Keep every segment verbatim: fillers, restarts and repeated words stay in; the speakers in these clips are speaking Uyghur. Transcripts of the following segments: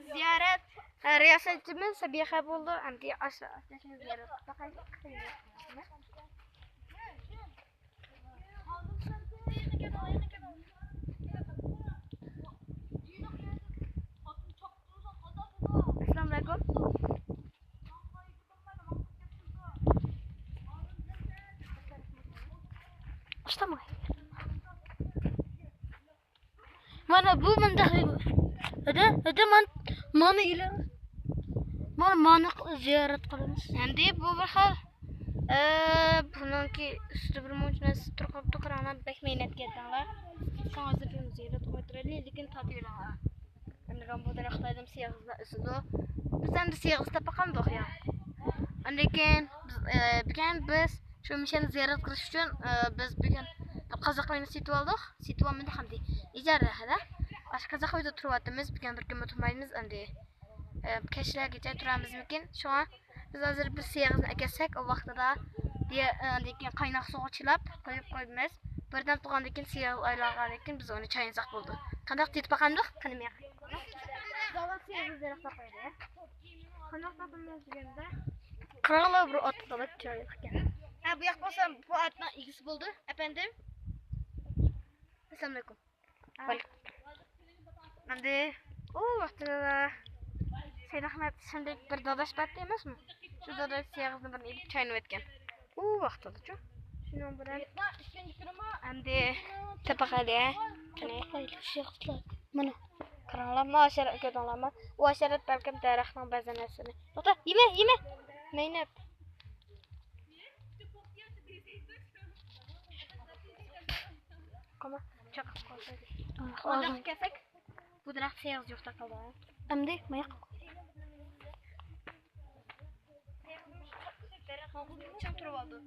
زىيارەت رىياسەتچىمىز سەبىخە بولدى. ئەمدى ئاشۇ زىيارەت باقايلى. ئەسسالامۇ ئەلەيكۇم. مانا بۇ مۇنداق. ھەدە، ھەدە، مانا، مانا ئېلىڭ. مانا، مانا زىيارەت قىلىمىز. ئەمدى بۇ بىر خىل، ئە، بۇنىڭكى ئۈستىدە بىر مۇنچە نەرسە تۇرۇپ قاپتۇ، قاراڭلار، بەك مەينەت كەتتىڭلار. شۇڭا ھازىر بىر زىيارەت قىلماي تۇرايلى، لېكىن تارتىۋېلىڭلار. ئەمدى بۇ دەرەخلەردىن سېغىزلار ئۆسىدۇ. بىز ئەمدى سېغىز تاپقانمىدۇق يا. ئاندىن كېيىن بىز، ئە، بۈگۈن بىز شۇ مىشەننى زىيارەت قىلىش ئۈچۈن، ئە، بىز بۈگۈن بىر قازاق ماينى سېتىۋالدۇق. سېتىۋالمىدۇق ئەمدى. ئىجارە ھەدە. ئاشۇ قازاق ئۆيدە تۇرۇۋاتىمىز. بۈگۈن بىر كۈنمۇ تۇرمايمىز ئەمدى. ئە، كەچلەرگىچە تۇرامىزمىكىن؟ شۇڭا بىز ھازىر بىر سېغىزنى ئەكەلسەك، ئۇ ۋاقتىدا دىيە-، ئاندىن كېيىن قايناق سۇغا چىلاپ قويۇپ قويىمىز. بىردەم تۇرغاندىن كېيىن، سېغىز ئايلانغاندىن كېيىن بىز ئۇنى چاينىساق بولىدۇ. قانداق، تېتىپ باقامدۇق؟ قېنى مېڭە. داۋا سېغىز دەرەخ تاپايلى. قانداق تاپىمىز دېگەندە، قاراڭلار، بىر ئات تاپايلى، چىرايلىق ئىكەن. ھە، بۇ ياق بولسا بۇ ئاتنىڭ ئىگىسى بولىدۇ، ئەپەندىم. ئەسسالامۇئەلەيكۇم. ئەمدى ئۇ ۋاقتىدا سەيدئەخمەت شۇنداق بىر داداش بارتى ئەمەسمۇ؟ شۇ داداش سېغىزنى بىرنى ئېلىپ چاينىۋەتكەن. ئۇ ۋاقتىدىچۇ؟ شۇنىڭ بىلەن ئەمدى تېپىقالى. قېنى. مانا. قاراڭلار، ما شەرەت كۆردۈڭلارمۇ؟ ئۇ شەرەت بەلكىم دەرەخنىڭ بەزى نەرسىنى. توختا، يېمە، يېمە. مەينەت. قاما، چاقىپ قالسا. ئۇنداق كەلسەك، بۇ دەرەخ سېغىز يوقتا قالدى. ئەمدى ماياق. چىڭ تۇرۇپ ئالدى.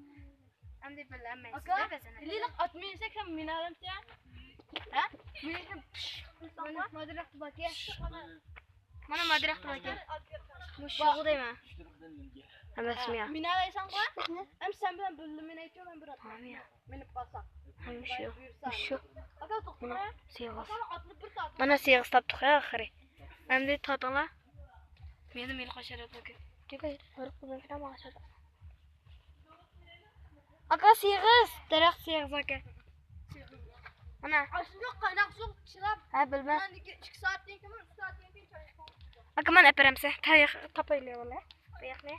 ئەمدى بىللە ھەممەيسىز ئاكا، بەزەنە. لىلىق ئاتمىنسەك سەن مىنارەمسە؟ ھە؟ مىنارەم. مانا، مانا دەرەخ باركەن. مانا، مانا دەرەخ باركەن. مۇشۇغۇ دەيمەن. ئەمەسمۇ يا؟ مىنارەيسەن غۇ؟ ئەم سەن بىلەن بىللە مىنەيچۇ، مەن بىر ئاتمىنىپ بارسام. مۇشۇ. مۇشۇ. مانا سېغىز. مانا سېغىز تاپتۇق يا ئاخىرى. ئەمدى تارتىڭلار. مېنى مېلى قوشار ئۆتمەكى. ئاكا سېغىز، دەرەخ سېغىز ئاكا. مانا. ئاشۇنداق قايناق سۇ چىلاپ. ھە، بىلمەن. ئىككى سائەتتىن كېيىن، ئۈچ سائەتتىن كېيىن چاي ئىچىڭ. ئاكا، مانا ئەپەرەمسە. تاياق تاپايلى ۋالا. تاياقنى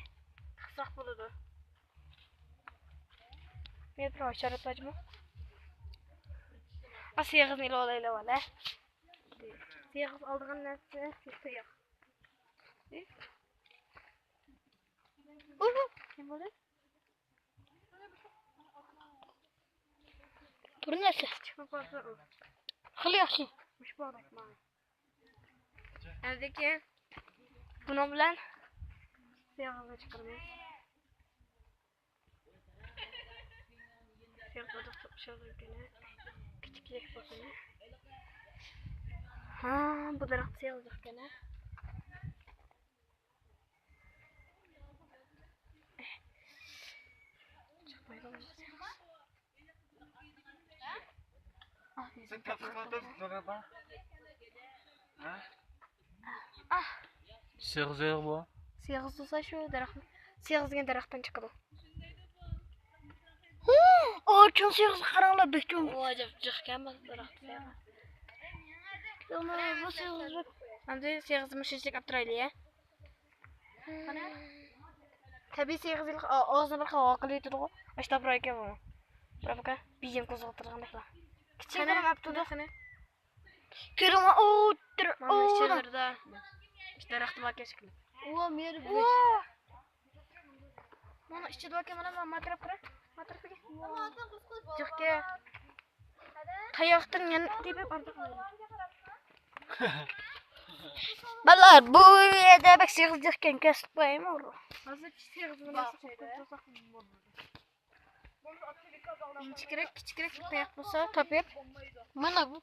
قىسساق بولىدۇ. مېنى بىر ئاشارەت باجمۇ؟ ئا، سېغىزنى ئېلىۋالايلى ۋالا. سېغىز ئالىدىغان نەرسە تاياق. ئۇ، نېمە بولدى؟ بىر نەرسە. خېلى ياخشى. ئەمدىكى بۇنىڭ بىلەن سېغىزنى چىقىرىمىز. سېغىز بولدى، كىچىكرەك بولسۇن. ھا، بۇ دەرەخ سېغىز يوقكەن ھە. سېغىز يوق بۇ. سېغىز بولسا شۇ دەرەخ، سېغىز دېگەن دەرەختىن چىقىدۇ. ئۇ چوڭ سېغىز قاراڭلار، بەك چوڭ. ئۇ ئەجەب جىقكەن بۇ دەرەخ. بۇ سېغىز بەك. ئەمدى سېغىزنى مۇشۇنچىلىك ئاپتۇرايلى يە. تەبىئىي سېغىز ئاغزىنى بىر خىل ھاۋا قىلىۋېتىدىغۇ. ئاشتاپ رايكەن بۇ. بىر بىجىم قوزغىتىدىغاندەكلا. كىچىك قېنى، قىلىپ ئاپتۇ. كۆرۈڭ، ئۇ، تۇر، مانا ئۇ. ئىچىدە بىر دەرەختى باركەن شەكلى. ئۇ، مېرى بىر. مانا ئىچىدە باركەن، مانا، مانا، ما تەرەپ قارا. ما تەرەپكە. جىقكە. تاياقتىن يەنە تېپىپ ئارتۇق. بالىلار، بۇ يەردە بەك سېغىز جىقكەن، كۆرسىتىپ قويايمۇ؟ ھازىر سېغىز بىلەن سېغىز قويساق بولمايدۇ. ئىنچىكىرەك، كىچىكرەك تاياق بولسا تاپىپ. مانا بۇ.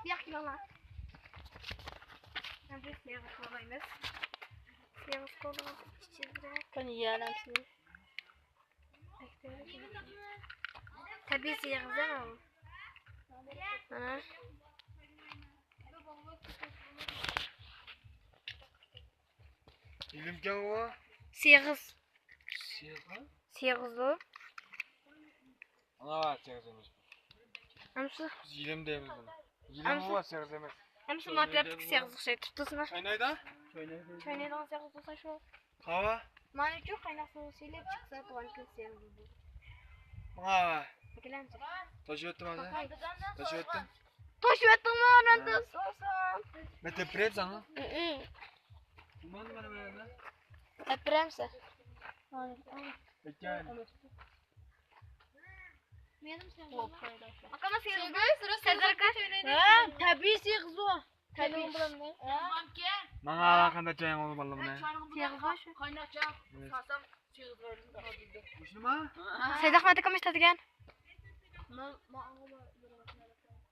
بۇياققا كېلىڭلار. ئەمدى سېغىز كولايمىز. سېغىز كولا كىچىكرەك. قېنى يەلەمسىز. تەبىئىي سېغىز ئەمەسمۇ؟ مانا. ئىلىمكەن ئۇ. سېغىز. سېغىز؟ سېغىز ئۇ. ئانا، سېغىز ئەمەس. ئەمسە. بىز يىلىم دەيمىز بۇنى. يىلىم ئەمسە. ئۇ، سېغىز ئەمەس. ئەمسە ماتېرىيالدىكى سېغىز ئوخشايدۇ. تۇتۇسىنا. چاينايدا؟ چاينايدىغان سېغىز بولسا شۇ. قاۋا؟ مانا شۇ قايناق سۇ سېلىپ چىقسا تۇغان كۈن سېغىز بولىدۇ. ماڭا. ئەكېلەمسە. توشۇۋەتتىم ھازىر. توشۇۋەتتىم. توشۇۋەتتىڭمۇ ئانان توسۇسۇن؟ مەن تېپىپ بېرەي ساڭا. مانا، مانا، مانا. ئەپرەمسە. ئەكەل. ئاكام سېغىز. سەردار ئاكا. ھە، تەبىئىي سېغىز بۇ. تەبىئىي. ماڭا قانداق جايىڭ بولدى بالىلار مانا؟ سېغىز بۇ شۇ. قايناق چاي سالسام سېغىز بولىدۇ. مۇشۇنىما؟ سەيدئەخمەت ئاكام ئىشلەتكەن.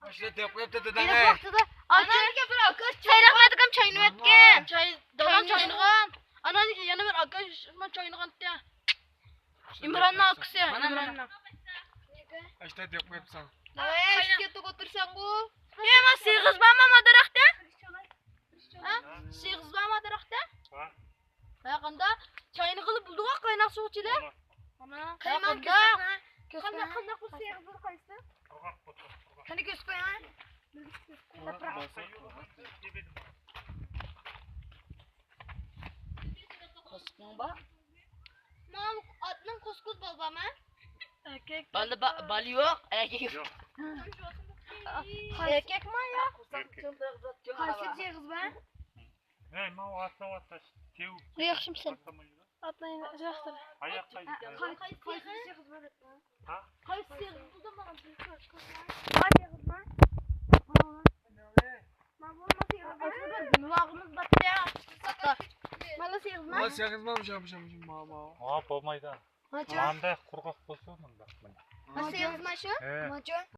ئاشۇ دەپ قويۇپتۇ داداڭ. ھېلىقى ۋاقتىدا سەيدئەخمەت ئاكام چاينىۋەتكەن. چاي، دادام چاينىغان. ئانا يەنە بىر ئاكا چاينىغانتى. ئىمراننىڭ ئاكىسى، ئىمراننىڭ. ئاشتا دەپ قويۇپسەن. ئەي، ئىشكە توك ئولتۇرساڭغۇ. ئەي، ما سېغىز بارمۇ ما دەرەختە؟ ھە؟ سېغىز بارمۇ دەرەختە؟ ھە، قاندا؟ چاينىغىلى بولىدىغۇ قايناق سۇغا چىلىپ. ئانا. قايمان قانداق؟ كۆرسەتمە. قانداق، قانداق بىر سېغىز بار قايسى؟ قېنى كۆرسىتىپ قويۇڭ. قوسۇقۇڭ بار؟ ماۋۇ ئاتنىڭ قوسۇقى بار بارمۇ؟ ئەركەك. بالا با-، بالا يوق، ئەركەك يوق. ئەركەكمۇ يوق؟ قايسى سېغىز بار؟ ھەي، ماۋۇ ئاتنىڭ ئاتاش تېۋىپ. ياخشىمۇسەن؟ ئاتنىڭ ياخشى. قايسى سېغىز بار؟ ھە؟ قايسى سېغىز بولدى ماڭا بىر كۆرسىتىڭ. قايسى سېغىز بار؟ مانا سېغىزما؟ مانا سېغىزما؟ مانا سېغىزما، مۇشۇ، مۇشۇ، مۇشۇ، ماۋۇ، ماۋۇ. ھا، بولمايدۇ. ماچۇ. مانداق قۇرغاق بولسا مۇنداق. مانا سېغىزما شۇ؟ ھە. ماچۇ.